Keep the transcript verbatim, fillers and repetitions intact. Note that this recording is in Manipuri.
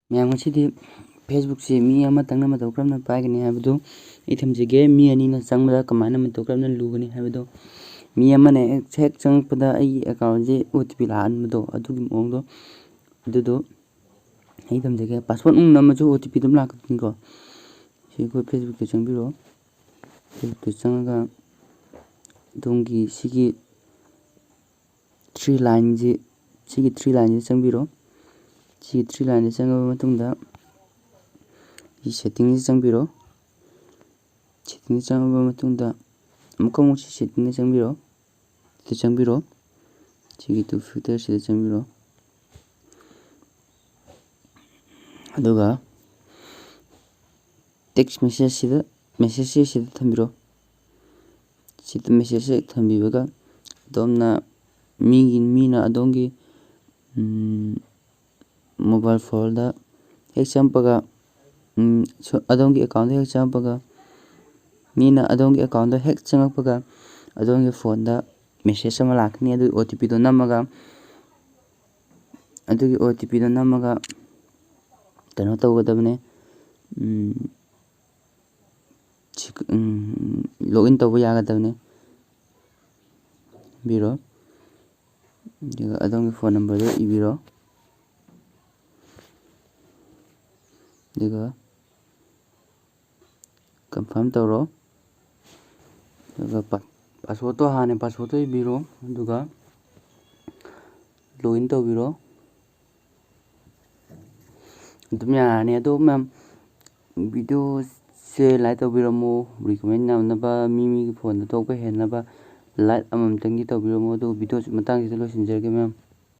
ꯃꯌꯥꯝ, ꯉꯁꯤꯗꯤ Facebookꯁꯦ ꯃꯤ ꯑꯃꯇꯪꯅ ꯃꯇꯧ ꯀꯔꯝꯅ ꯄꯥꯏꯒꯅꯤ ꯍꯥꯏꯕꯗꯨ ꯑꯩ ꯊꯝꯖꯒꯦ꯫ ꯃꯤ ꯑꯅꯤꯅ ꯆꯪꯕꯗ ꯀꯃꯥꯏꯅ ꯃꯇꯧ ꯀꯔꯝꯅ ꯂꯨꯒꯅꯤ ꯍꯥꯏꯕꯗꯣ, ꯃꯤ ꯑꯃꯅ ꯍꯦꯛ, ꯍꯦꯛ ꯆꯪꯉꯛꯄꯗ ꯑꯩꯒꯤ accountꯁꯦ OTP ꯂꯥꯛꯍꯟꯕꯗꯣ, ꯑꯗꯨꯒꯤ ꯃꯑꯣꯡꯗꯣ, ꯑꯗꯨꯗꯣ ꯑꯩ ꯊꯝꯖꯒꯦ꯫ Password ꯅꯨꯡ ꯅꯝꯃꯁꯨ OTP ꯑꯗꯨꯝ ꯂꯥꯛꯀꯗꯣꯏꯅꯤꯀꯣ꯫ ꯁꯤ ꯑꯩꯈꯣꯏ Facebookꯇ ꯆꯪꯕꯤꯔꯣ꯫ Facebookꯇ ꯆꯪꯉꯒ ꯑꯗꯣꯝꯒꯤ ꯁꯤꯒꯤ three lineꯁꯤ, ꯁꯤꯒꯤ three lineꯁꯤ ꯆꯪꯕꯤꯔꯣ꯫ ꯁꯤꯒꯤ three lineꯁꯤ ꯆꯪꯉꯕ ꯃꯇꯨꯡꯗ, ꯁꯤ settingꯁꯤ ꯆꯪꯕꯤꯔꯣ꯫ Settingꯁꯤ ꯆꯪꯉꯕ ꯃꯇꯨꯡꯗ ꯑꯃꯨꯛꯀ ꯑꯃꯨꯛ ꯁꯤ settingꯗ ꯆꯪꯕꯤꯔꯣ꯫ ꯁꯤꯗ ꯆꯪꯕꯤꯔꯣ꯫ ꯁꯤꯒꯤ two factorꯁꯤꯗ ꯆꯪꯕꯤꯔꯣ꯫ ꯑꯗꯨꯒ text messageꯁꯤꯗ, messageꯁꯤ ꯁꯤꯗ ꯊꯝꯕꯤꯔꯣ꯫ ꯁꯤꯗ messageꯁꯦ ꯊꯝꯕꯤꯕꯒ ꯑꯗꯣꯝꯅ ꯃꯤꯒꯤ, ꯃꯤꯅ ꯑꯗꯣꯝꯒꯤ, ꯎꯝ, mobile phoneꯗ ꯍꯦꯛ ꯆꯪꯉꯛꯄꯒ, ꯎꯝ, ꯁꯨ-, ꯑꯗꯣꯝꯒꯤ accountꯗ ꯍꯦꯛ ꯆꯪꯉꯛꯄꯒ, ꯃꯤꯅ ꯑꯗꯣꯝꯒꯤ accountꯗ ꯍꯦꯛ ꯆꯪꯉꯛꯄꯒ ꯑꯗꯣꯝꯒꯤ phoneꯗ message ꯑꯃ ꯂꯥꯛꯀꯅꯤ꯫ ꯑꯗꯨꯒꯤ OTPꯗꯣ ꯅꯝꯃꯒ, ꯑꯗꯨꯒꯤ OTPꯗꯣ ꯅꯝꯃꯒ ꯀꯩꯅꯣ ꯇꯧꯒꯗꯕꯅꯦ꯫ ꯎꯝ, ꯁꯤ-, ꯎꯝ, login ꯇꯧꯕ ꯌꯥꯒꯗꯕꯅꯦ꯫ ꯏꯕꯤꯔꯣ꯫ ꯑꯗꯨꯒ ꯑꯗꯣꯝꯒꯤ phone numberꯗꯣ ꯏꯕꯤꯔꯣ꯫ ꯑꯗꯨꯒ confirm ꯇꯧꯔꯣ꯫ ꯑꯗꯨꯒ ꯄꯥ-, passwordꯇꯣ, ꯍꯥꯟꯅ passwordꯇꯣ ꯏꯕꯤꯔꯣ꯫ ꯑꯗꯨꯒ login ꯇꯧꯕꯤꯔꯣ꯫ ꯑꯗꯨꯝ ꯌꯥꯔꯅꯤ꯫ ꯑꯗꯣ ꯃꯌꯥꯝ, videoꯁꯦ like ꯇꯧꯕꯤꯔꯝꯃꯣ, recommend ꯌꯥꯝꯅꯕ, ꯃꯤ ꯃꯤꯒꯤ phoneꯗ ꯊꯣꯛꯄ ꯍꯦꯟꯅꯕ like ꯑꯃꯃꯝꯇꯪꯗꯤ ꯇꯧꯕꯤꯔꯝꯃꯣ꯫ ꯑꯗꯣ videoꯁꯤ ꯃꯇꯥꯡꯁꯤꯗ ꯂꯣꯏꯁꯤꯟꯖꯔꯒꯦ ꯃꯌꯥꯝ꯫